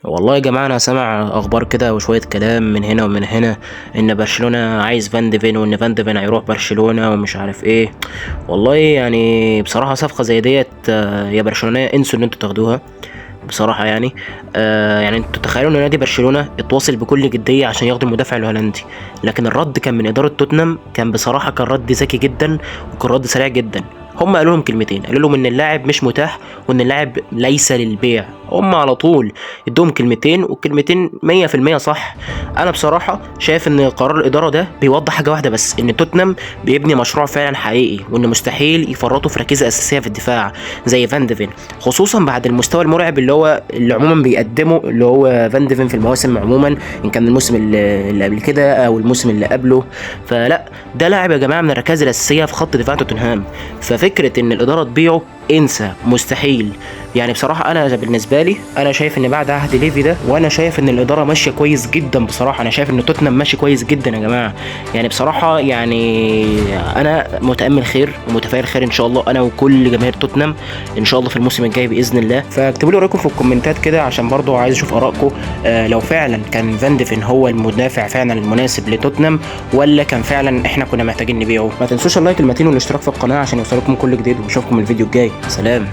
والله يا جماعة، أنا سامع أخبار كده وشوية كلام من هنا ومن هنا إن برشلونة عايز فان ديفين، وإن فان ديفين هيروح برشلونة ومش عارف إيه. والله يعني بصراحة صفقة زي ديت، يا برشلونة انسوا إن انتوا تاخدوها بصراحة. يعني يعني انتوا تخيلوا ان نادي برشلونة اتواصل بكل جدية عشان ياخدوا المدافع الهولندي، لكن الرد كان من إدارة توتنهام، كان بصراحة كان رد ذكي جدا وكان رد سريع جدا. هم قالوا لهم كلمتين، قالوا لهم ان اللاعب مش متاح وان اللاعب ليس للبيع. هم على طول ادوهم كلمتين، والكلمتين 100% صح. انا بصراحة شايف ان قرار الإدارة ده بيوضح حاجة واحدة بس، ان توتنهام بيبني مشروع فعلا حقيقي، وان مستحيل يفرطوا في ركيزة أساسية في الدفاع زي فان ديفين، خصوصا بعد المستوى المرعب اللي هو اللي عموما بيقدمه اللي هو فان ديفين في المواسم عموما، ان كان الموسم اللي قبل كده او الموسم اللي قبله. فلا ده لاعب يا جماعة من الركائز الاساسية في خط دفاع توتنهام، ففكره ان الادارة تبيعه انسى، مستحيل. يعني بصراحة انا بالنسبة لي انا شايف ان بعد عهد ليفي ده، وانا شايف ان الادارة ماشية كويس جدا بصراحة، انا شايف ان توتنهام ماشي كويس جدا يا جماعة. يعني بصراحة يعني انا متامل خير ومتفائل خير ان شاء الله، انا وكل جماهير توتنهام ان شاء الله في الموسم الجاي باذن الله. فاكتبوا لي رايكم في الكومنتات كده عشان برضو عايز اشوف ارائكم، لو فعلا كان فان ديفين هو المدافع فعلا المناسب لتوتنهام، ولا كان فعلا احنا كنا محتاجين نبيعه. ما تنسوش ال like المتين والاشتراك في القناة عشان يوصلكم كل جديد، واشوفكم الفيديو الجاي. سلام.